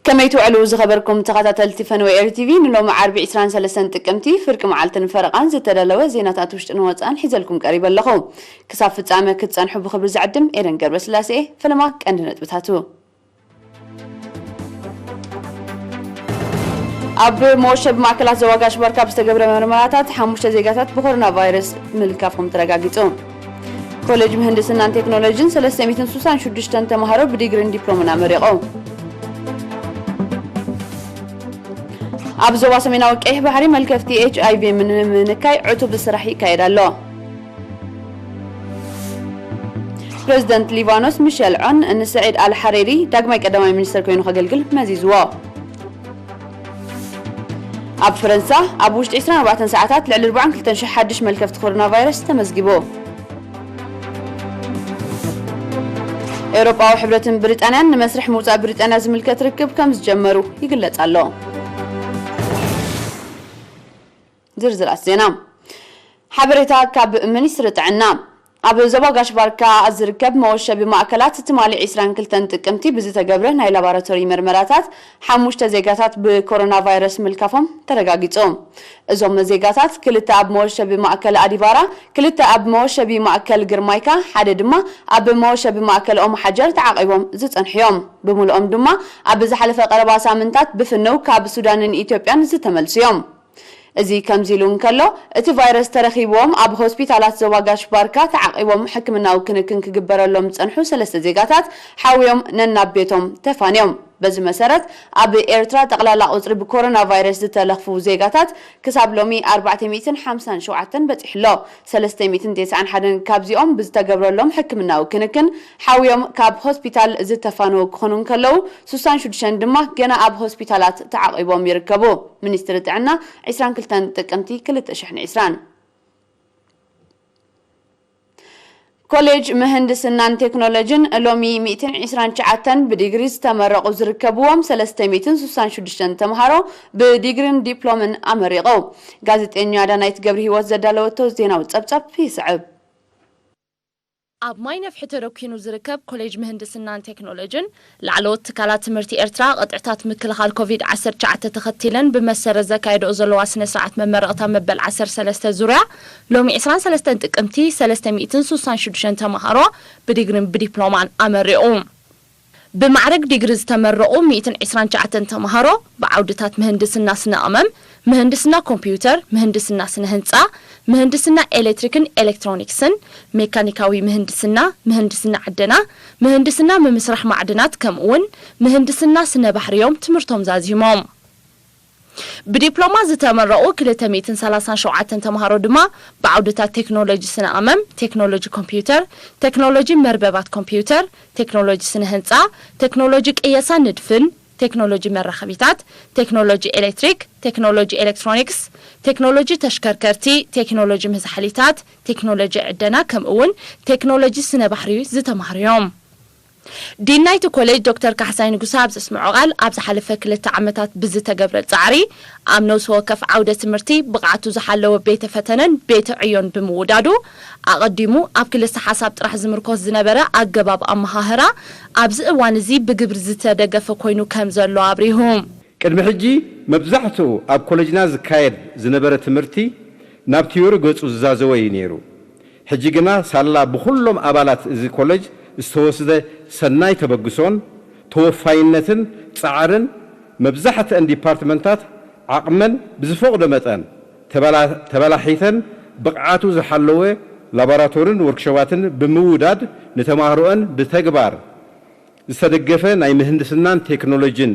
ከመይ ትውዕሉ ዝኸበርኩም ተኸታተልቲ ፈነወ ኤሪ ቲቪ፣ ንሎሚ ዓርቢ ዕስራን ሰለስተን ጥቅምቲ ፍርቂ መዓልትን ፈረቓን ዝተዳለወ ዜናታት ውሽጥን ወጻእን ሒዘልኩም ቀሪበ ኣለኹ። ክሳብ ፍጻመ ክትጸንሑ ብኽብሪ ዝዕድም ኤደን ገብረስላሴ። ፈለማ ቀንዲ ነጥብታቱ። ኣብ መወሸቢ ማእከላት ዞባ ጋሽ ባርካ ብዝተገብረ መርመራታት ሓሙሽተ ዜጋታት ብኮሮና ቫይረስ ምልካፎም ተረጋጊጹ። ኮሌጅ ምህንድስናን ቴክኖሎጂን ሰለስተ ሚእትን ስሳን ሽዱሽተን ተምሃሮ ብዲግሪን ዲፕሎምን ኣመሪቑ። ኣብ ዞባ ሰሜናዊ ቀይሕ ባሕሪ መልከፍቲ ኤች ኣይ ቪ ንምንካይ ዕቱብ ስራሕ ይካየድ ኣሎ። ፕረዚደንት ሊባኖስ ሚሸል ዖን ንሰዒድ ኣል ሓሬሪ ዳግማይ ቀዳማይ ሚኒስተር ኮይኑ ከገልግል መዚዝዎ። ኣብ ፈረንሳ ኣብ ውሽጢ ዕስራን ኣርባዕተን ሰዓታት ልዕሊ ኣርባዓን ክልተን ሽሕ ሓድሽ መልከፍቲ ኮሮና ቫይረስ ተመዝጊቡ። ኤውሮጳዊ ሕብረትን ብሪጣንያን ንመስርሕ ምውጻእ ብሪጣንያ ዝምልከት ርክብ ከም ዝጀመሩ ይግለጽ ኣሎ። ዝርዝራት ዜና። ሓበሬታ ካብ ሚኒስትሪ ጥዕና። ኣብ ዞባ ጋሽ ባርካ ዝርከብ መወሸቢ ማእከላት ትማሊ ዕስራን ክልተን ጥቅምቲ ብዝተገብረ ናይ ላቦራቶሪ መርመራታት ሓሙሽተ ዜጋታት ብኮሮና ቫይረስ ምልካፎም ተረጋጊጹ። እዞም ዜጋታት ክልተ ኣብ መወሸቢ ማእከል ኣዲባራ፣ ክልተ ኣብ መወሸቢ ማእከል ግርማይካ፣ ሓደ ድማ ኣብ መወሸቢ ማእከል ኦም ሓጀር ተዓቒቦም ዝጸንሑ እዮም። ብምልኦም ድማ ኣብ ዝሓለፈ ቀረባ ሳምንታት ብፍነው ካብ ሱዳንን ኢትዮጵያን ዝተመልሱ እዮም። እዚ ከምዚ ኢሉ እንከሎ፣ እቲ ቫይረስ ተረኺብዎም ኣብ ሆስፒታላት ዞባ ጋሽ ባርካ ተዓቒቦም ሕክምናዊ ክንክን ክግበረሎም ዝጸንሑ ሰለስተ ዜጋታት ሓውዮም ነናብ ቤቶም ተፋንዮም። በዚ መሰረት፣ ኣብ ኤርትራ ጠቕላላ ቁጽሪ ብኮሮና ቫይረስ ዝተለኽፉ ዜጋታት ክሳብ ሎሚ ኣርባዕተ ሚእትን ሓምሳን ሸውዓተን በጺሑ ኣሎ። ሰለስተ ሚእትን ተስዓን ሓደን ካብዚኦም ብዝተገብረሎም ሕክምናዊ ክንክን ሓውዮም ካብ ሆስፒታል ዝተፋነዉ ክኾኑ እንከለዉ፣ ስሳን ሽዱሽተን ድማ ገና ኣብ ሆስፒታላት ተዓቒቦም ይርከቡ። ሚኒስትሪ ጥዕና ዕስራን ክልተን ጥቅምቲ ክልተ ሽሕን ዕስራን። ኮሌጅ ምህንድስናን ቴክኖሎጂን ሎሚ ሚእትን ዕስራን ትሽዓተን ብዲግሪ ዝተመረቑ ዝርከብዎም ሰለስተ ሚእትን ስሳን ሽዱሽተን ተምሃሮ ብዲግሪን ዲፕሎምን ኣመሪቑ። ጋዜጠኛ ዳናይት ገብረ ህይወት ዘዳለወቶ ዜናዊ ጸብጻብ ይስዕብ። ኣብ ማይ ነፍሒ ተደኪኑ ዝርከብ ኮሌጅ ምህንድስናን ቴክኖሎጂን ላዕለዎት ትካላት ትምህርቲ ኤርትራ ቅጥዕታት ምክልኻል ኮቪድ ዓሰርተ ትሽዓተ ተኸቲለን ብመሰረት ዘካየደኦ ዘለዋ ስነ ስርዓት መመረቕታ መበል ዓሰርተ ሰለስተ ዙርያ ሎሚ ዕስራን ሰለስተን ጥቅምቲ ሰለስተ ሚእትን ስሳን ሽዱሽተን ተምሃሮ ብዲግሪን ብዲፕሎማን ኣመሪቑ። ብማዕረግ ዲግሪ ዝተመረቑ ሚእትን ዕስራን ትሽዓተን ተምሃሮ ብዓውድታት ምህንድስና ስነ ቀመም፣ ምህንድስና ኮምፒውተር፣ ምህንድስና ስነ ህንፃ፣ ምህንድስና ኤሌክትሪክን ኤሌክትሮኒክስን፣ ሜካኒካዊ ምህንድስና፣ ምህንድስና ዕደና፣ ምህንድስና ምምስራሕ ማዕድናት ከምኡውን ምህንድስና ስነ ባሕሪ እዮም ትምህርቶም ዛዚሞም። ብዲፕሎማ ዝተመረቑ ክልተ ሚእትን ሰላሳን ሸውዓተን ተምሃሮ ድማ ብዓውድታት ቴክኖሎጂ ስነ ቀመም፣ ቴክኖሎጂ ኮምፒውተር፣ ቴክኖሎጂ መርበባት ኮምፒውተር፣ ቴክኖሎጂ ስነ ህንፃ፣ ቴክኖሎጂ ቅየሳ ንድፍን ቴክኖሎጂ መራኸቢታት፣ ቴክኖሎጂ ኤሌክትሪክ፣ ቴክኖሎጂ ኤሌክትሮኒክስ፣ ቴክኖሎጂ ተሽከርከርቲ፣ ቴክኖሎጂ መዝሓሊታት፣ ቴክኖሎጂ ዕደና ከምኡ እውን ቴክኖሎጂ ስነ ባሕሪ ዝተምሃሩ እዮም። ዲን ናይቲ ኮሌጅ ዶክተር ካሕሳይ ንጉሰ ኣብ ዘስምዖ ቃል፣ ኣብ ዝሓለፈ ክልተ ዓመታት ብዝተገብረ ጻዕሪ ኣብ ነብሲ ወከፍ ዓውደ ትምህርቲ ብቕዓቱ ዝሓለወ ቤተ ፈተነን ቤተ ዕዮን ብምውዳዱ፣ ኣቐዲሙ ኣብ ክልሰ ሓሳብ ጥራሕ ዝምርኮስ ዝነበረ ኣገባብ ኣመሃህራ ኣብዚ እዋን እዚ ብግብሪ ዝተደገፈ ኮይኑ ከም ዘሎ ኣብሪሁ። ቅድሚ ሕጂ መብዛሕትኡ ኣብ ኮሌጅና ዝካየድ ዝነበረ ትምህርቲ ናብ ቲዮሪ ገጹ ዝዛዘወ እዩ ነይሩ። ሕጂ ግና ሳላ ብኹሎም ኣባላት እዚ ኮሌጅ ዝተወስደ ሰናይ ተበግሶን ተወፋይነትን ጻዕርን መብዛሕትአን ዲፓርትመንታት ዓቕመን ብዝፈቕዶ መጠን ተበላ-፣ ተበላሒተን ብቕዓቱ ዝሓለወ ላቦራቶርን ወርክሾባትን ብምውዳድ ንተማሃሮአን ብተግባር ዝተደገፈ ናይ ምህንድስናን ቴክኖሎጂን፣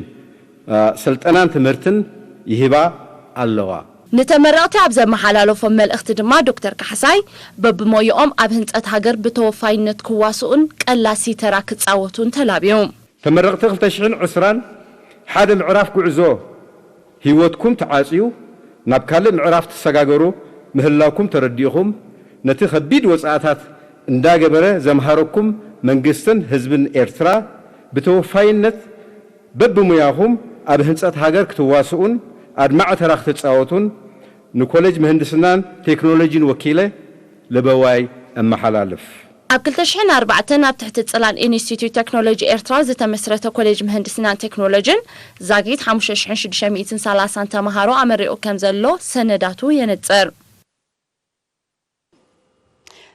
አ፣ ስልጠናን ትምህርትን ይህባ ኣለዋ። ንተመረቕቲ ኣብ ዘመሓላለፎም መልእኽቲ ድማ ዶክተር ካሕሳይ በብሞይኦም ኣብ ህንጸት ሃገር ብተወፋይነት ክዋስኡን ቀላሲ ተራ ክጻወቱን ተላብዩ። ተመረቕቲ ክልተ ሽሕን ዕስራን ሓደ ምዕራፍ ጉዕዞ ህይወትኩም ተዓጽዩ ናብ ካልእ ምዕራፍ ትሰጋገሩ ምህላውኩም ተረዲእኹም፣ ነቲ ከቢድ ወጻእታት እንዳገበረ ዘምሃረኩም መንግስትን ህዝብን ኤርትራ ብተወፋይነት በብሙያኹም ኣብ ህንጸት ሃገር ክትዋስኡን ኣድማዒ ተራ ክትጻወቱን ንኮሌጅ ምህንድስናን ቴክኖሎጂን ወኪለ ለበዋይ እመሓላልፍ። ኣብ ክልተ ሽሕን ኣርባዕተን ኣብ ትሕቲ ጽላል ኢንስቲትዩት ቴክኖሎጂ ኤርትራ ዝተመስረተ ኮሌጅ ምህንድስናን ቴክኖሎጂን ዛጊት ሓሙሽተ ሽሕን ሽዱሽተ ሚእትን ሰላሳን ተምሃሮ ኣመሪቑ ከም ዘሎ ሰነዳቱ የነጽር።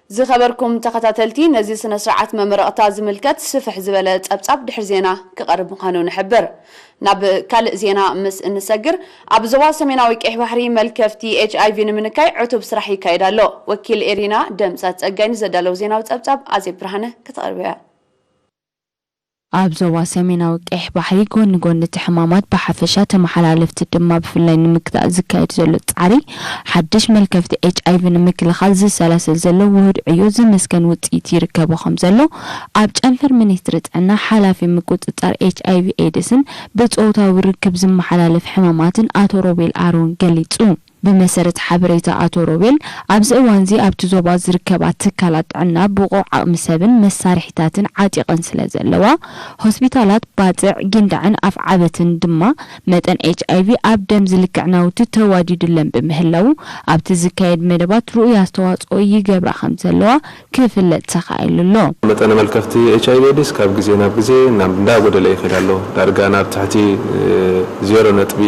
ዝኸበርኩም ተኸታተልቲ፣ ነዚ ስነ ስርዓት መመረቕታ ዝምልከት ስፍሕ ዝበለ ጸብጻብ ድሕሪ ዜና ክቐርብ ምዃኑ ንሕብር። ናብ ካልእ ዜና ምስ እንሰግር፣ ኣብ ዞባ ሰሜናዊ ቀይሕ ባሕሪ መልከፍቲ ኤች ኣይ ቪ ንምንካይ ዕቱብ ስራሕ ይካየድ ኣሎ። ወኪል ኤሪና ደምሳት ጸጋይ ንዘዳለው ዜናዊ ጸብጻብ ኣዜብ ብርሃነ ከተቕርብ እያ። ኣብ ዞባ ሰሜናዊ ቀይሕ ባሕሪ ጎኒ ጎኒ እቲ ሕማማት ብሓፈሻ ተመሓላለፍቲ ድማ ብፍላይ ንምግታእ ዝካየድ ዘሎ ጻዕሪ ሓድሽ መልከፍቲ ኤች ኣይ ቪ ንምክልኻል ዝሰላሰል ዘሎ ውሁድ ዕዮ ዝምስገን ውጽኢት ይርከቦ ከም ዘሎ ኣብ ጨንፈር ሚኒስትሪ ጥዕና ሓላፊ ምቁጽጻር ኤች ኣይ ቪ ኤድስን ብጾታዊ ርክብ ዝመሓላለፍ ሕማማትን ኣቶ ሮቤል ኣሮን ገሊጹ። ብመሰረት ሓበሬታ ኣቶ ሮቤል፣ ኣብዚ እዋንዚ ኣብቲ ዞባ ዝርከባ ትካላት ጥዕና ብቑዕ ዓቕሚ ሰብን መሳርሒታትን ዓጢቐን ስለ ዘለዋ፣ ሆስፒታላት ባጽዕ፣ ጊንዳዕን ኣፍዓበትን ድማ መጠን ኤች ኣይ ቪ ኣብ ደም ዝልክዕ ናውቲ ተዋዲዱለን ብምህላዉ፣ ኣብቲ ዝካየድ መደባት ርኡይ ኣስተዋጽኦ ይገብራ ከም ዘለዋ ክፍለጥ ተኻኢሉ ኣሎ። መጠነ መልከፍቲ ኤች ኣይ ቪ ኤድስ ካብ ግዜ ናብ ግዜ ናብ እንዳጎደለ ይኸይድ ኣሎ። ዳርጋ ናብ ትሕቲ፣ እ፣ ዜሮ ነጥቢ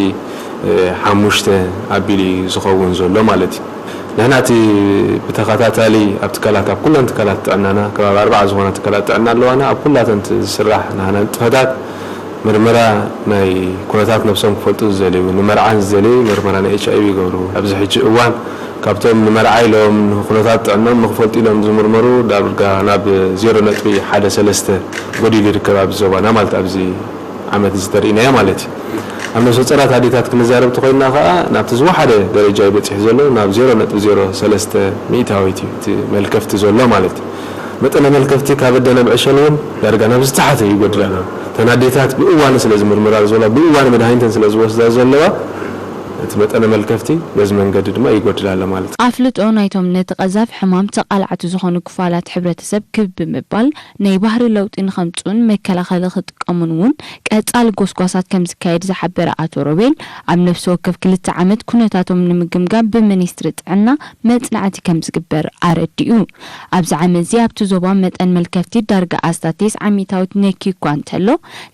ሓሙሽተ ኣቢሉ እዩ ዝኸውን ዘሎ ማለት እዩ። ንሕና እቲ ብተኸታታሊ ኣብ ትካላት፣ ኣብ ኩለን ትካላት ጥዕናና፣ ከባቢ ኣርባዓ ዝኾና ትካላት ጥዕና ኣለዋና። ኣብ ኩላተን እቲ ዝስራሕ ናህና ንጥፈታት ምርመራ ናይ ኩነታት ነብሶም ክፈልጡ ዝደልዩ፣ ንመርዓን ዝደልዩ ምርመራ ናይ ኤች ኣይ ቪ ይገብሩ። ኣብዚ ሕጂ እዋን ካብቶም ንመርዓ ኢሎም ንኩነታት ጥዕኖም ንክፈልጡ ኢሎም ዝምርመሩ ዳርጋ ናብ ዜሮ ነጥቢ ሓደ ሰለስተ ጎዲሉ ይርከብ ኣብዚ ዞባና ማለት ኣብዚ ዓመት እዚ ተርእናዮ ማለት እዩ። ኣብ ነፍሰ ጾራት ኣዴታት ክንዛረብ ተኮይንና ከኣ ናብቲ ዝወሓደ ደረጃ እዩ በጺሑ ዘሎ፣ ናብ ዜሮ ነጥቢ ዜሮ ሰለስተ ሚእታዊት እዩ እቲ መልከፍቲ ዘሎ ማለት እዩ። መጠነ መልከፍቲ ካብ ኣደ ናብ ዕሸል እውን ዳርጋ ናብ ዝተሓተ ይጎድል ኣሎ። እተን ኣዴታት ብእዋኑ ስለ ዝምርምራ ዘለዋ፣ ብእዋኑ መድሃኒተን ስለ ዝወስዳ ዘለዋ፣ እቲ መጠነ መልከፍቲ በዚ መንገዲ ድማ ይጎድል ኣሎ ማለት እዩ። ኣፍልጦ ናይቶም ነቲ ቀዛፊ ሕማም ተቓላዕቲ ዝኾኑ ክፋላት ሕብረተሰብ ክብ ብምባል ናይ ባህሪ ለውጢ ንኸምጽኡን መከላኸሊ ክጥቀሙን እውን ቀጻሊ ጎስጓሳት ከም ዝካየድ ዝሓበረ ኣቶ ሮቤል፣ ኣብ ነፍሲ ወከፍ ክልተ ዓመት ኩነታቶም ንምግምጋም ብሚኒስትሪ ጥዕና መጽናዕቲ ከም ዝግበር ኣረዲኡ። ኣብዚ ዓመት እዚ ኣብቲ ዞባ መጠን መልከፍቲ ዳርጋ ኣስታት ተስዓ ሚእታዊት ነክዩ እኳ እንተሎ፣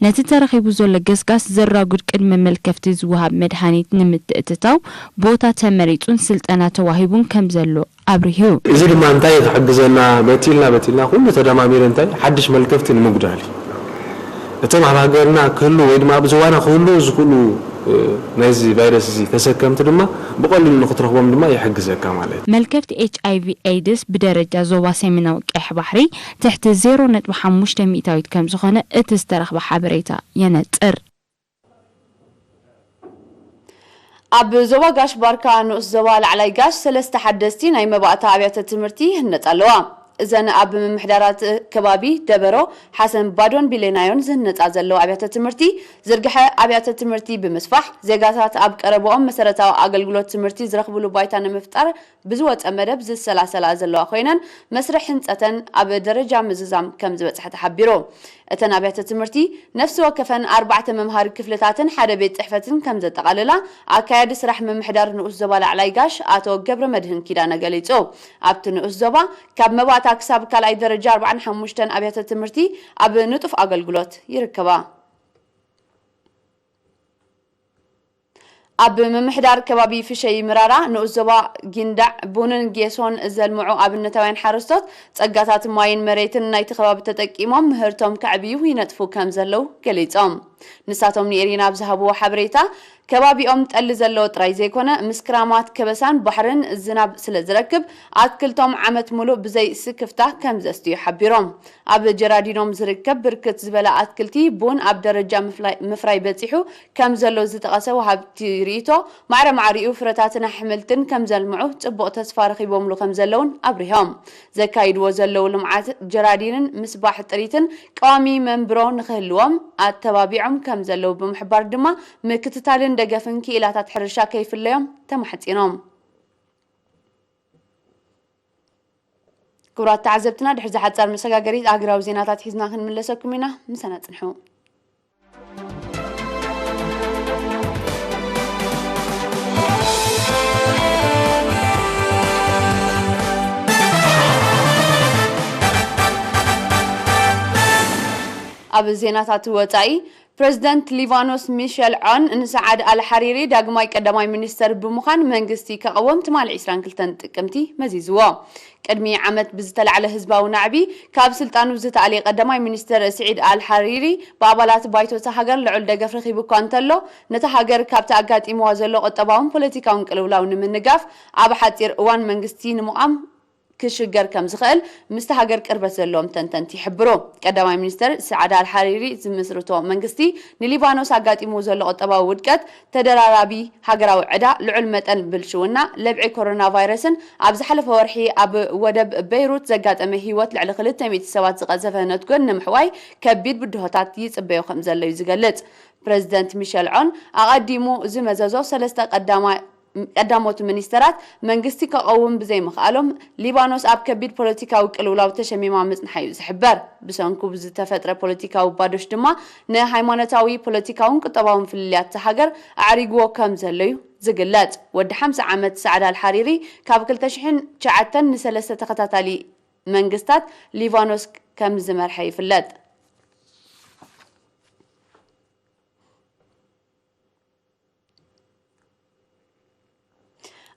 ነቲ ተረኺቡ ዘሎ ገስጋስ ዘራጉድ ቅድመ መልከፍቲ ዝወሃብ መድሃኒት ንምትእትታው ቦታ ተመሪጹን ስልጠና ተዋሂቡን ከም ዘሎ ኣብሪሁ። እዚ ድማ እንታይ ክሕግዘና በቲልና በቲልና ኩሉ ተደማሚሩ እንታይ ሓድሽ መልከፍቲ ንምጉዳል እዩ። እቶም ኣብ ሃገርና ክህሉ ወይ ድማ ኣብ ዞባና ክህሉ ዝኽእሉ፣ እ፣ ናይዚ ቫይረስ እዚ ተሰከምቲ ድማ ብቐሊሉ ንክትረኽቦም ድማ ይሕግዘካ ማለት እዩ። መልከፍቲ ኤች ኣይ ቪ ኤድስ ብደረጃ ዞባ ሰሜናዊ ቀይሕ ባሕሪ ትሕቲ ዜሮ ነጥቢ ሓሙሽተ ሚእታዊት ከም ዝኾነ እቲ ዝተረኽበ ሓበሬታ የነጽር። ኣብ ዞባ ጋሽ ባርካ ንኡስ ዞባ ላዕላይ ጋሽ ሰለስተ ሓደስቲ ናይ መባእታ ኣብያተ ትምህርቲ ይህነጻ ኣለዋ። እዘን ኣብ ምምሕዳራት ከባቢ ደበሮ፣ ሓሰን ባዶን ቢሌናዮን ዝህነጻ ዘለዋ ኣብያተ ትምህርቲ ዝርግሐ ኣብያተ ትምህርቲ ብምስፋሕ ዜጋታት ኣብ ቀረብኦም መሰረታዊ ኣገልግሎት ትምህርቲ ዝረኽብሉ ባይታ ንምፍጣር ብዝወጸ መደብ ዝሰላሰላ ዘለዋ ኮይነን መስርሕ ህንጸተን ኣብ ደረጃ ምዝዛም ከም ዝበጽሐ ተሓቢሩ። እተን ኣብያተ ትምህርቲ ነፍሲ ወከፈን ኣርባዕተ መምሃሪ ክፍልታትን ሓደ ቤት ጽሕፈትን ከም ዘጠቓልላ ኣካያዲ ስራሕ ምምሕዳር ንኡስ ዞባ ላዕላይ ጋሽ ኣቶ ገብረ መድህን ኪዳነ ገሊጹ። ኣብቲ ንኡስ ዞባ ካብ መባእታ ክሳብ ካልኣይ ደረጃ ኣርባዓን ሓሙሽተን ኣብያተ ትምህርቲ ኣብ ንጡፍ ኣገልግሎት ይርከባ። ኣብ ምምሕዳር ከባቢ ፍሸይ ምራራ ንኡስ ዞባ ጊንዳዕ ቡንን ጌሶን ዘልምዑ ኣብነታውያን ሓረስቶት ጸጋታት ማይን መሬትን ናይቲ ከባቢ ተጠቂሞም ምህርቶም ከዕብዩ ይነጥፉ ከም ዘለዉ ገሊጾም። ንሳቶም ንኤሪና ኣብ ዝሃብዎ ሓበሬታ፣ ከባቢኦም ጠሊ ዘለዎ ጥራይ ዘይኮነ፣ ምስ ክራማት ከበሳን ባሕርን ዝናብ ስለ ዝረክብ፣ ኣትክልቶም ዓመት ሙሉእ ብዘይ ስክፍታ ከም ዘስትዩ ሓቢሮም። ኣብ ጀራዲኖም ዝርከብ ብርክት ዝበለ ኣትክልቲ ቡን ኣብ ደረጃ ምፍላይ-፣ ምፍራይ በጺሑ ከም ዘሎ ዝጠቐሰ ወሃብቲ ርእይቶ፣ ማዕረ ማዕሪኡ ፍረታትን ኣሕምልትን ከም ዘልምዑ ጽቡቕ ተስፋ ረኺቦምሉ ከም ዘለውን ኣብሪሆም። ዘካይድዎ ዘለዉ ልምዓት ጀራዲንን ምስባሕ ጥሪትን ቀዋሚ መንብሮ ንኽህልዎም ኣተባቢዖም ከም ዘለዉ ብምሕባር ድማ፣ ምክትታልን ደገፍን ክኢላታት ሕርሻ ከይፍለዮም ተማሕጺኖም። ክቡራት ተዓዘብትና፣ ድሕሪ እዚ ሓጻር መሰጋገሪት ኣህጉራዊ ዜናታት ሒዝና ክንምለሰኩም ኢና። ምሳና ጽንሑ። ኣብ ዜናታት ወጻኢ፣ ፕረዚደንት ሊባኖስ ሚሸል ዖን ንሰዓድ ኣልሓሪሪ ዳግማይ ቀዳማይ ሚኒስተር ብምዃን መንግስቲ ከቐውም ትማሊ ዕስራን ክልተን ጥቅምቲ መዚዝዎ። ቅድሚ ዓመት ብዝተላዕለ ህዝባዊ ናዕቢ ካብ ስልጣኑ ዝተኣልየ ቀዳማይ ሚኒስተር ስዒድ ኣልሓሪሪ ብኣባላት ባይቶ እታ ሃገር ልዑል ደገፍ ረኺቡ እኳ እንተሎ፣ ነታ ሃገር ካብቲ ኣጋጢምዋ ዘሎ ቁጠባውን ፖለቲካውን ቅልውላው ንምንጋፍ ኣብ ሓጺር እዋን መንግስቲ ንምቋም ክሽገር ከም ዝኽእል ምስቲ ሃገር ቅርበት ዘለዎም ተንተንቲ ይሕብሩ። ቀዳማይ ሚኒስተር ሰዓድ ኣልሓሪሪ ዝምስርቶ መንግስቲ ንሊባኖስ ኣጋጢሙ ዘሎ ቁጠባዊ ውድቀት፣ ተደራራቢ ሃገራዊ ዕዳ፣ ልዑል መጠን ብልሽውና፣ ለብዒ ኮሮና ቫይረስን ኣብ ዝሓለፈ ወርሒ ኣብ ወደብ በይሩት ዘጋጠመ ህይወት ልዕሊ ክልተ ሚእቲ ሰባት ዝቐዘፈ ነትጎን ንምሕዋይ ከቢድ ብድሆታት ይጽበዮ ከም ዘሎ እዩ ዝገልጽ። ፕረዚደንት ሚሸል ዖን ኣቐዲሙ ዝመዘዞ ሰለስተ ቀዳማ ቀዳሞት ሚኒስተራት መንግስቲ ከቐውም ብዘይምኽኣሎም፣ ሊባኖስ ኣብ ከቢድ ፖለቲካዊ ቅልውላው ተሸሚማ ምጽንሓ እዩ ዝሕበር። ብሰንኩ ብዝተፈጥረ ፖለቲካዊ ባዶሽ ድማ ንሃይማኖታዊ፣ ፖለቲካውን ቁጠባውን ፍልልያት እታ ሃገር ኣዕሪግዎ ከም ዘሎ እዩ ዝግለጽ። ወዲ ሓምሳ ዓመት ሳዕድ ኣልሓሪሪ ካብ ክልተ ሽሕን ትሽዓተን ንሰለስተ ተኸታታሊ መንግስታት ሊባኖስ ከም ዝመርሐ ይፍለጥ።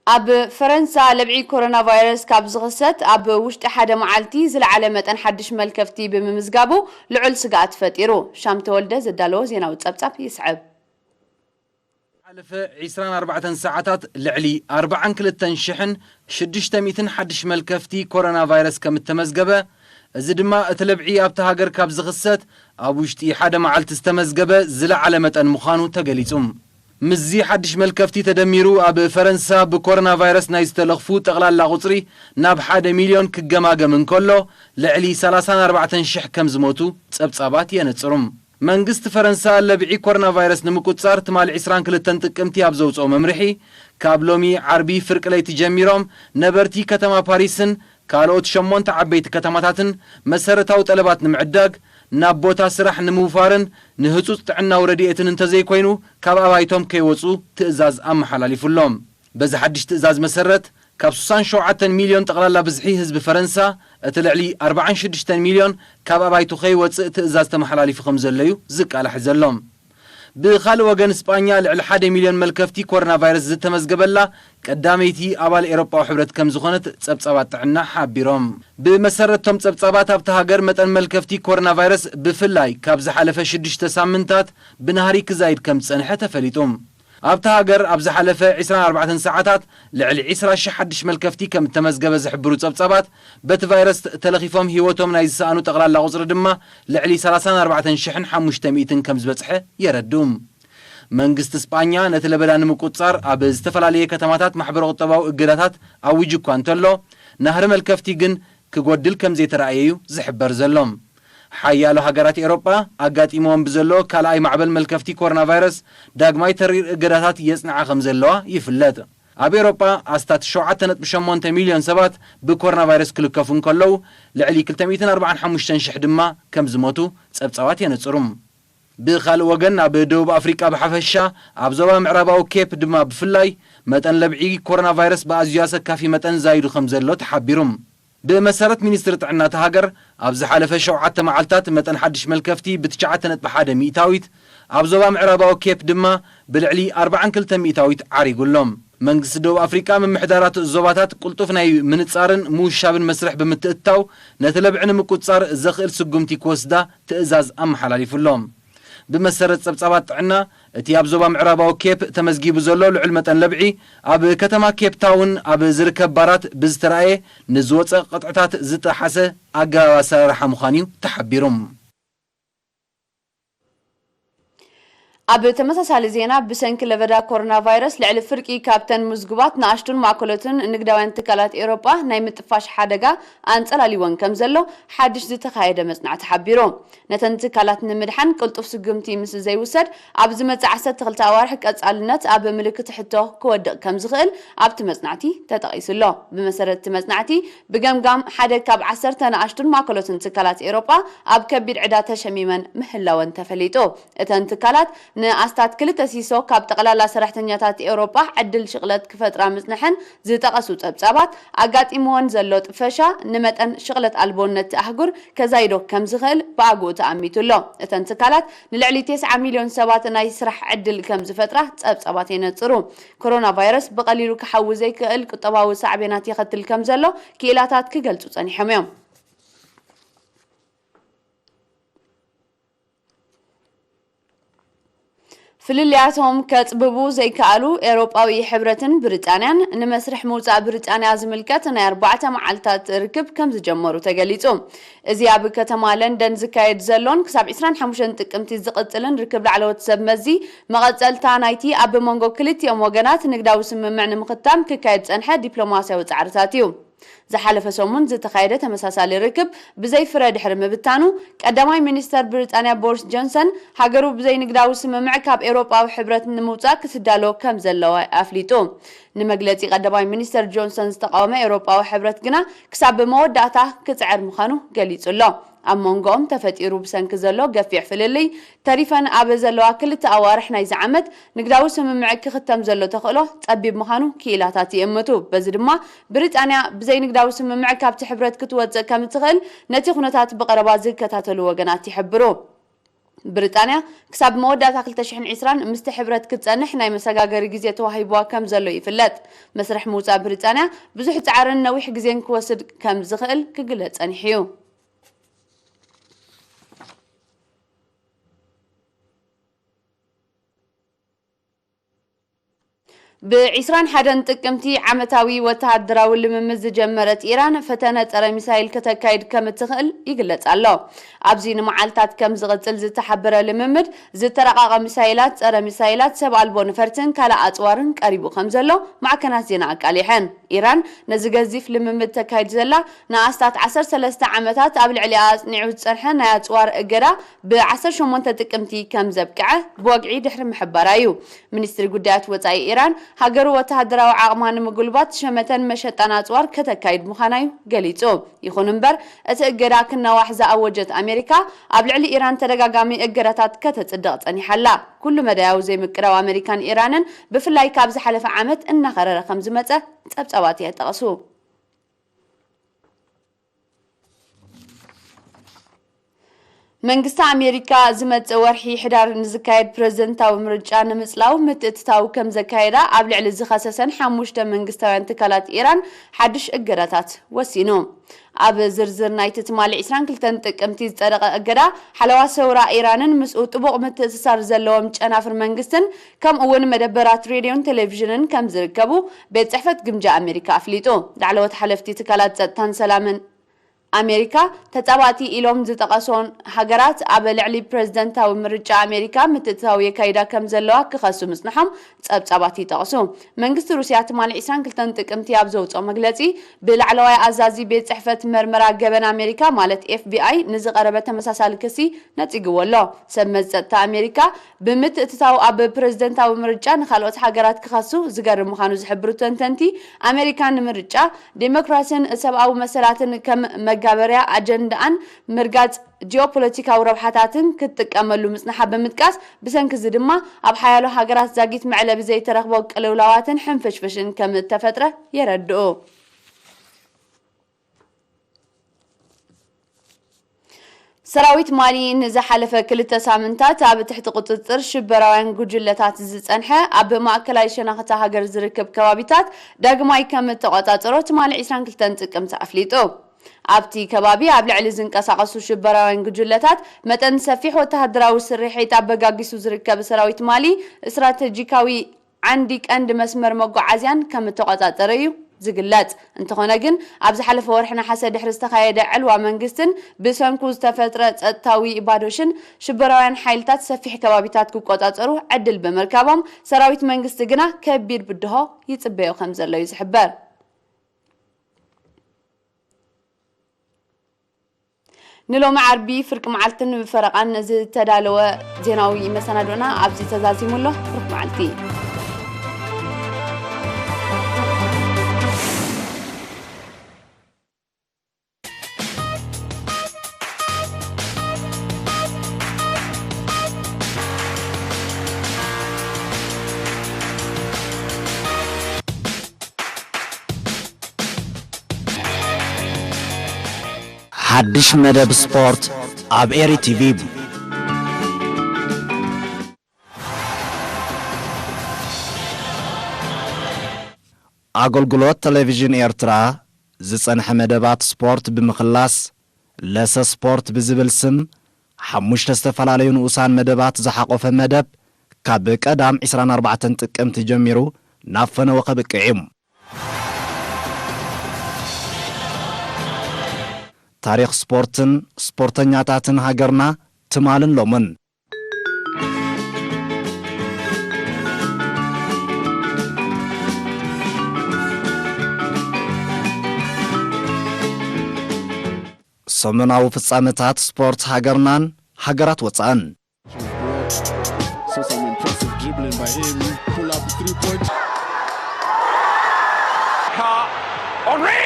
ኣብ ፈረንሳ ለብዒ ኮሮና ቫይረስ ካብ ዝኽሰት ኣብ ውሽጢ ሓደ መዓልቲ ዝለዓለ መጠን ሓድሽ መልከፍቲ ብምምዝጋቡ ልዑል ስግኣት ፈጢሩ። ሻም ተወልደ ዘዳለዎ ዜናዊ ጸብጻብ ይስዕብ። ሓለፈ ዕስራን ኣርባዕተን ሰዓታት ልዕሊ ኣርባዓን ክልተን ሽሕን ሽዱሽተ ሚእትን ሓድሽ መልከፍቲ ኮሮና ቫይረስ ከም እተመዝገበ፣ እዚ ድማ እቲ ለብዒ ኣብታ ሃገር ካብ ዝኽሰት ኣብ ውሽጢ ሓደ መዓልቲ ዝተመዝገበ ዝለዓለ መጠን ምዃኑ ተገሊጹ። ምስዚ ሓድሽ መልከፍቲ ተደሚሩ፣ ኣብ ፈረንሳ ብኮሮና ቫይረስ ናይ ዝተለኽፉ ጠቕላላ ቁጽሪ ናብ ሓደ ሚልዮን ክገማገም እንከሎ፣ ልዕሊ ሰላሳን ኣርባዕተን ሽሕ ከም ዝሞቱ ጸብጻባት የነጽሩ። መንግስቲ ፈረንሳ ለብዒ ኮሮና ቫይረስ ንምቁጽጻር ትማሊ ዕስራን ክልተን ጥቅምቲ ኣብ ዘውጽኦ መምርሒ፣ ካብ ሎሚ ዓርቢ ፍርቂ ለይቲ ጀሚሮም ነበርቲ ከተማ ፓሪስን ካልኦት ሸሞንተ ዓበይቲ ከተማታትን መሰረታዊ ጠለባት ንምዕዳግ፣ ናብ ቦታ ስራሕ ንምውፋርን ንህጹጽ ጥዕናዊ ረድኤትን እንተዘይኮይኑ ካብ ኣባይቶም ከይወጹ ትእዛዝ ኣመሓላሊፉ ኣሎ። በዚ ሓድሽ ትእዛዝ መሰረት፣ ካብ ስሳን ሸውዓተን ሚልዮን ጠቕላላ ብዝሒ ህዝቢ ፈረንሳ፣ እቲ ልዕሊ ኣርባዓን ሽዱሽተን ሚልዮን ካብ ኣባይቱ ከይወጽእ ትእዛዝ ተመሓላሊፉ ከም ዘሎ እዩ ዝቃላሕ ዘሎ። ብኻልእ ወገን፣ ስጳኛ ልዕሊ ሓደ ሚልዮን መልከፍቲ ኮሮና ቫይረስ ዝተመዝገበላ ቀዳመይቲ ኣባል ኤውሮጳዊ ሕብረት ከም ዝኾነት ጸብጻባት ጥዕና ሓቢሮም። ብመሰረት እቶም ጸብጻባት፣ ኣብታ ሃገር መጠን መልከፍቲ ኮሮና ቫይረስ ብፍላይ ካብ ዝሓለፈ ሽዱሽተ ሳምንታት ብናህሪ ክዛይድ ከም ዝጸንሐ ተፈሊጡ። ኣብታ ሃገር ኣብ ዝሓለፈ ዕስራን ኣርባዕተን ሰዓታት ልዕሊ ዕስራ ሽሕ ሓድሽ መልከፍቲ ከም እተመዝገበ ዝሕብሩ ጸብጻባት፣ በቲ ቫይረስ ተለኺፎም ህይወቶም ናይ ዝሰኣኑ ጠቕላላ ቁጽሪ ድማ ልዕሊ ሰላሳን ኣርባዕተን ሽሕን ሓሙሽተ ሚእትን ከም ዝበጽሐ የረድኡ። መንግስቲ ስጳኛ ነቲ ለበዳ ንምቁጽጻር ኣብ ዝተፈላለየ ከተማታት ማሕበረ ቁጠባዊ እገዳታት ኣዊጁ እኳ እንተሎ፣ ናህሪ መልከፍቲ ግን ክጎድል ከም ዘይተራእየ እዩ ዝሕበር ዘሎ። ሓያሎ ሃገራት ኤውሮጳ ኣጋጢምዎም ብዘሎ ካልኣይ ማዕበል መልከፍቲ ኮሮና ቫይረስ፣ ዳግማይ ተሪር እገዳታት የጽንዓ ከም ዘለዋ ይፍለጥ። ኣብ ኤውሮጳ ኣስታት ሸውዓተ ነጥቢ ሸሞንተ ሚልዮን ሰባት ብኮሮና ቫይረስ ክልከፉ እንከለዉ፣ ልዕሊ ክልተ ሚእትን ኣርባዓን ሓሙሽተን ሽሕ ድማ ከም ዝሞቱ ጸብጻባት የነጽሩ። ብኻልእ ወገን፣ ኣብ ደቡብ ኣፍሪቃ ብሓፈሻ፣ ኣብ ዞባ ምዕራባዊ ኬፕ ድማ ብፍላይ፣ መጠን ለብዒ ኮሮና ቫይረስ ብኣዝዩ ኣሰካፊ መጠን ዛይዱ ከም ዘሎ ተሓቢሩ። ብመሰረት ሚኒስትሪ ጥዕና እታ ሃገር፣ ኣብ ዝሓለፈ ሸውዓተ መዓልታት መጠን ሓድሽ መልከፍቲ ብትሽዓተ ነጥቢ ሓደ ሚእታዊት፣ ኣብ ዞባ ምዕራባዊ ኬፕ ድማ ብልዕሊ ኣርባዓን ክልተ ሚእታዊት ዓሪጉ ኣሎ። መንግስቲ ደቡብ ኣፍሪቃ፣ ምምሕዳራት ዞባታት ቅልጡፍ ናይ ምንጻርን ምውሻብን መስርሕ ብምትእትታው፣ ነቲ ለብዒ ንምቁጽጻር ዘኽእል ስጉምቲ ክወስዳ ትእዛዝ ኣመሓላሊፉ ኣሎ። ብመሰረት ጸብጻባት ጥዕና፣ እቲ ኣብ ዞባ ምዕራባዊ ኬፕ ተመዝጊቡ ዘሎ ልዑል መጠን ለብዒ፣ ኣብ ከተማ ኬፕ ታውን ኣብ ዝርከብ ባራት ብዝተራእየ ንዝወጸ ቅጥዕታት ዝጠሓሰ ኣገባብ ኣሰራርሓ ምዃኑ እዩ ተሓቢሩ። ኣብ ተመሳሳሊ ዜና፣ ብሰንኪ ለበዳ ኮሮና ቫይረስ ልዕሊ ፍርቂ ካብተን ምዝጉባት ንኣሽቱን ማእከሎትን ንግዳውያን ትካላት ኤውሮጳ ናይ ምጥፋሽ ሓደጋ ኣንጸላሊወን ከም ዘሎ ሓድሽ ዝተኻየደ መጽናዕቲ ሓቢሩ። ነተን ትካላት ንምድሓን ቅልጡፍ ስጉምቲ ምስ ዘይውሰድ፣ ኣብ ዝመጽእ ዓሰርተ ክልተ ኣዋርሕ ቀጻልነት ኣብ ምልክት ሕቶ ክወድቕ ከም ዝኽእል ኣብቲ መጽናዕቲ ተጠቒሱ ኣሎ። ብመሰረት እቲ መጽናዕቲ፣ ብገምጋም ሓደ ካብ ዓሰርተ ንኣሽቱን ማእከሎትን ትካላት ኤውሮጳ ኣብ ከቢድ ዕዳ ተሸሚመን ምህላወን ተፈሊጡ። እተን ትካላት ንኣስታት ክልተ ሲሶ ካብ ጠቕላላ ሰራሕተኛታት ኤውሮጳ ዕድል ሽቕለት ክፈጥራ ምጽንሐን ዝጠቐሱ ጸብጻባት፣ ኣጋጢምወን ዘሎ ጥፈሻ ንመጠን ሽቕለት ኣልቦነት እቲ ኣህጉር ከዛይዶ ከም ዝኽእል ብኣግኡ ተኣሚቱ ኣሎ። እተን ትካላት ንልዕሊ ተስዓ ሚልዮን ሰባት ናይ ስራሕ ዕድል ከም ዝፈጥራ ጸብጻባት የነጽሩ። ኮሮና ቫይረስ ብቐሊሉ ክሓዊ ዘይክእል ቁጠባዊ ሳዕቤናት የኸትል ከም ዘሎ ክኢላታት ክገልጹ ጸኒሖም እዮም። ፍልልያቶም ከጽብቡ ዘይከኣሉ ኤውሮጳዊ ሕብረትን ብሪጣንያን ንመስርሕ ምውጻእ ብሪጣንያ ዝምልከት ናይ ኣርባዕተ መዓልታት ርክብ ከም ዝጀመሩ ተገሊጹ። እዚ ኣብ ከተማ ለንደን ዝካየድ ዘሎን ክሳብ ዕስራን ሓሙሽተን ጥቅምቲ ዝቕጽልን ርክብ ላዕለዎት ሰብ መዚ መቐጸልታ ናይቲ ኣብ መንጎ ክልቲኦም ወገናት ንግዳዊ ስምምዕ ንምኽታም ክካየድ ዝጸንሐ ዲፕሎማስያዊ ጻዕርታት እዩ። ዝሓለፈ ሰሙን ዝተኻየደ ተመሳሳሊ ርክብ ብዘይ ፍረ ድሕሪ ምብታኑ፣ ቀዳማይ ሚኒስተር ብሪጣንያ ቦሪስ ጆንሰን ሃገሩ ብዘይ ንግዳዊ ስምምዕ ካብ ኤውሮጳዊ ሕብረት ንምውጻእ ክትዳሎ ከም ዘለዋ ኣፍሊጡ። ንመግለጺ ቀዳማይ ሚኒስተር ጆንሰን ዝተቃወመ ኤውሮጳዊ ሕብረት ግና ክሳብ መወዳእታ ክጽዕር ምዃኑ ገሊጹ ኣሎ። ኣብ መንጎኦም ተፈጢሩ ብሰንኪ ዘሎ ገፊሕ ፍልልይ፣ ተሪፈን ኣብ ዘለዋ ክልተ ኣዋርሕ ናይዚ ዓመት ንግዳዊ ስምምዕ ክኽተም ዘሎ ተኽእሎ ጸቢብ ምዃኑ ክኢላታት ይእምቱ። በዚ ድማ ብሪጣንያ ብዘይ ንግዳዊ ስምምዕ ካብቲ ሕብረት ክትወጽእ ከም እትኽእል ነቲ ኩነታት ብቐረባ ዝከታተሉ ወገናት ይሕብሩ። ብሪጣንያ ክሳብ መወዳእታ ክልተ ሽሕን ዕስራን ምስቲ ሕብረት ክትጸንሕ ናይ መሰጋገሪ ግዜ ተዋሂብዋ ከም ዘሎ ይፍለጥ። መስርሕ ምውጻእ ብሪጣንያ ብዙሕ ጻዕርን ነዊሕ ግዜን ክወስድ ከም ዝኽእል ክግለጽ ጸኒሑ እዩ። ብ ዕስራን ሓደን ጥቅምቲ ዓመታዊ ወተሃደራዊ ልምምድ ዝጀመረት ኢራን፣ ፈተነ ጸረ ሚሳይል ከተካይድ ከም እትኽእል ይግለጽ ኣሎ። ኣብዚ ንመዓልታት ከም ዝቕጽል ዝተሓበረ ልምምድ፣ ዝተራቐቐ ሚሳይላት፣ ጸረ ሚሳይላት፣ ሰብ ኣልቦ ነፈርትን ካልእ ኣጽዋርን ቀሪቡ ከም ዘሎ ማዕከናት ዜና ኣቃሊሐን። ኢራን ነዚ ገዚፍ ልምምድ ተካይድ ዘላ ንኣስታት ዓሰርተ ሰለስተ ዓመታት ኣብ ልዕሊኣ ኣጽኒዑ ዝጸንሐ ናይ ኣጽዋር እገዳ ብ ዓሰርተ ሸሞንተ ጥቅምቲ ከም ዘብቅዐ ብወግዒ ድሕሪ ምሕባራ እዩ። ሚኒስትሪ ጉዳያት ወጻኢ ኢራን፣ ሃገሩ ወተሃደራዊ ዓቕማ ንምጉልባት ሸመተን መሸጣን ኣጽዋር ከተካይድ ምዃና እዩ ገሊጹ። ይኹን እምበር፣ እቲ እገዳ ክናዋሕ ዝኣወጀት ኣሜሪካ፣ ኣብ ልዕሊ ኢራን ተደጋጋሚ እገዳታት ከተጽድቕ ጸኒሓ ኣላ። ኩሉ መዳያዊ ዘይምቅዳው ኣሜሪካን ኢራንን፣ ብፍላይ ካብ ዝሓለፈ ዓመት እናኸረረ ከም ዝመጸ ጸብጻባት የጠቕሱ። መንግስቲ ኣሜሪካ ዝመጽእ ወርሒ ሕዳር ንዝካየድ ፕረዚደንታዊ ምርጫ ንምጽላው ምትእትታው ከም ዘካየዳ ኣብ ልዕሊ ዝኸሰሰን ሓሙሽተ መንግስታውያን ትካላት ኢራን ሓድሽ እገዳታት ወሲኑ። ኣብ ዝርዝር ናይቲ ትማሊ ዕስራን ክልተን ጥቅምቲ ዝጸደቐ እገዳ፣ ሓለዋ ሰውራ ኢራንን ምስኡ ጥቡቕ ምትእስሳር ዘለዎም ጨናፍር መንግስትን ከምኡ እውን መደበራት ሬድዮን ቴሌቪዥንን ከም ዝርከቡ ቤት ጽሕፈት ግምጃ ኣሜሪካ ኣፍሊጡ። ላዕለዎት ሓለፍቲ ትካላት ጸጥታን ሰላምን ኣሜሪካ፣ ተጻባእቲ ኢሎም ዝጠቐሶን ሃገራት ኣብ ልዕሊ ፕረዚደንታዊ ምርጫ ኣሜሪካ ምትእትታው የካይዳ ከም ዘለዋ ክኸሱ ምጽንሖም ጸብጻባት ይጠቕሱ። መንግስቲ ሩስያ ትማሊ ዕስራን ክልተን ጥቅምቲ ኣብ ዘውጽኦ መግለጺ፣ ብላዕለዋይ ኣዛዚ ቤት ጽሕፈት መርመራ ገበን ኣሜሪካ ማለት ኤፍ ቢ ኣይ ንዝቐረበ ተመሳሳሊ ክሲ ነጺግዎ ኣሎ። ሰብ መዚ ጸጥታ ኣሜሪካ፣ ብምትእትታው ኣብ ፕረዚደንታዊ ምርጫ ንኻልኦት ሃገራት ክኸሱ ዝገርም ምዃኑ ዝሕብሩ ተንተንቲ፣ ኣሜሪካ ንምርጫ፣ ዴሞክራሲን ሰብኣዊ መሰላትን ከም መጋበርያ ኣጀንዳኣን ምርጋጽ ጂኦፖለቲካዊ ረብሓታትን ክትጥቀመሉ ምጽንሓ ብምጥቃስ፣ ብሰንኪ እዚ ድማ ኣብ ሓያሎ ሃገራት ዛጊት መዕለቢ ዘይተረኽቦ ቅልውላዋትን ሕንፍሽፍሽን ከም እተፈጥረ የረድኡ። ሰራዊት ማሊ ንዝሓለፈ ክልተ ሳምንታት ኣብ ትሕቲ ቁጽጽር ሽበራውያን ጉጅለታት ዝጸንሐ ኣብ ማእከላይ ሸነኽ እታ ሃገር ዝርከብ ከባቢታት ዳግማይ ከም እተቖጻጸሮ ትማሊ ዕስራን ክልተን ጥቅምቲ ኣፍሊጡ። ኣብቲ ከባቢ ኣብ ልዕሊ ዝንቀሳቐሱ ሽበራውያን ጉጅለታት መጠን ሰፊሕ ወተሃደራዊ ስርሒት ኣበጋጊሱ ዝርከብ ሰራዊት ማሊ፣ ስትራተጂካዊ ዓንዲ ቀንዲ መስመር መጓዓዝያን ከም እተቖጻጸረ እዩ ዝግለጽ። እንተኾነ ግን፣ ኣብ ዝሓለፈ ወርሒ ነሓሰ ድሕሪ ዝተኻየደ ዕልዋ መንግስትን ብሰንኩ ዝተፈጥረ ጸጥታዊ ባዶሽን፣ ሽበራውያን ሓይልታት ሰፊሕ ከባቢታት ክቆጻጸሩ ዕድል ብምርካቦም፣ ሰራዊት መንግስቲ ግና ከቢድ ብድሆ ይጽበዮ ከም ዘሎ እዩ ዝሕበር። ንሎሚ ዓርቢ ፍርቂ መዓልትን ብፈረቓን ዝተዳለወ ዜናዊ መሰናዶና ኣብዚ ተዛዚሙ ኣሎ። ፍርቂ መዓልቲ። ሓድሽ መደብ ስፖርት ኣብ ኤሪ ቲቪ። ኣገልግሎት ቴሌቪዥን ኤርትራ ዝጸንሐ መደባት ስፖርት ብምኽላስ፣ ለሰ ስፖርት ብዝብል ስም ሓሙሽተ ዝተፈላለዩ ንኡሳን መደባት ዝሓቖፈ መደብ፣ ካብ ቀዳም ዕስራን ኣርባዕተን ጥቅምቲ ጀሚሩ ናብ ፈነወ ከብቅዕ እዩ። ታሪኽ ስፖርትን ስፖርተኛታትን ሃገርና ትማልን ሎምን። ሰሙናዊ ፍጻመታት ስፖርት ሃገርናን ሃገራት ወጻእን። Such an impressive dribbling by him. Pull up three point. Car. Henri!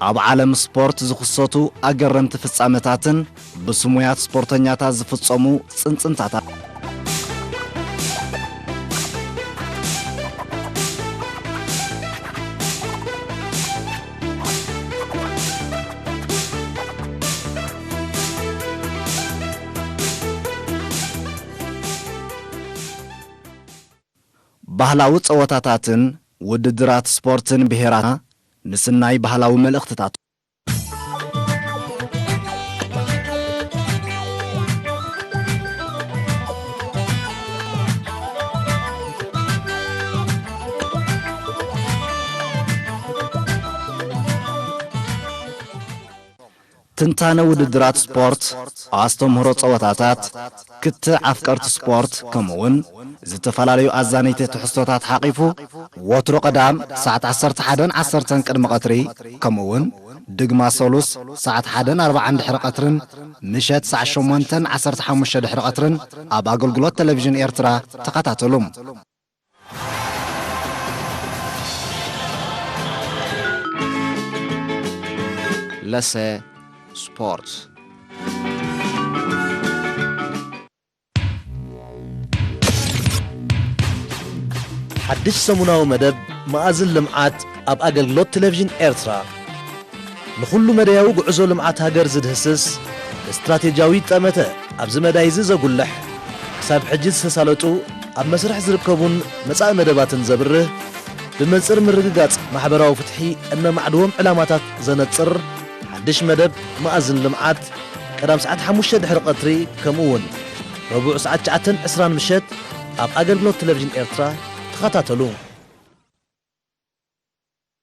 ኣብ ዓለም ስፖርት ዝኽሰቱ ኣገረምቲ ፍጻመታትን ብስሙያት ስፖርተኛታት ዝፍጸሙ ጽንጽንታታት። ባህላዊ ጸወታታትን ውድድራት ስፖርትን ብሄራትና ምስናይ ባህላዊ መልእኽትታት። ትንታነ ውድድራት ስፖርት፣ ኣስተምህሮ ጸወታታት፣ ክትዕ ኣፍቀርቲ ስፖርት፣ ከምኡውን ዝተፈላለዩ ኣዛነይቲ ትሕዝቶታት ሓቒፉ፣ ወትሩ ቀዳም ሰዓት ዓሰርተ ሓደን ዓሰርተን ቅድሚ ቀትሪ፣ ከምኡውን ድግማ ሰሉስ ሰዓት ሓደን ኣርባዓን ድሕሪ ቀትርን፣ ምሸት ሰዓት ሸሞንተን ዓሰርተ ሓሙሽተ ድሕሪ ቀትርን ኣብ ኣገልግሎት ቴሌቪዥን ኤርትራ ተኸታተሉ። ለሰ ስፖርት። ሓድሽ ሰሙናዊ መደብ መኣዝን ልምዓት ኣብ ኣገልግሎት ቴሌቪዥን ኤርትራ። ንኹሉ መዳያዊ ጉዕዞ ልምዓት ሃገር ዝድህስስ ስትራቴጂያዊ ጠመተ ኣብዚ መዳይ እዚ ዘጉልሕ፣ ክሳብ ሕጂ ዝተሳለጡ ኣብ መስርሕ ዝርከቡን መጻኢ መደባትን ዘብርህ፣ ብመንጽር ምርግጋጽ ማሕበራዊ ፍትሒ እነማዕድዎም ዕላማታት ዘነጽር ሓድሽ መደብ መኣዝን ልምዓት ቀዳም ሰዓት ሓሙሽተ ድሕሪ ቀትሪ፣ ከምኡ እውን ረቡዕ ሰዓት ትሽዓተን ዕስራን ምሸት ኣብ ኣገልግሎት ቴሌቪዥን ኤርትራ ተኸታተሉ።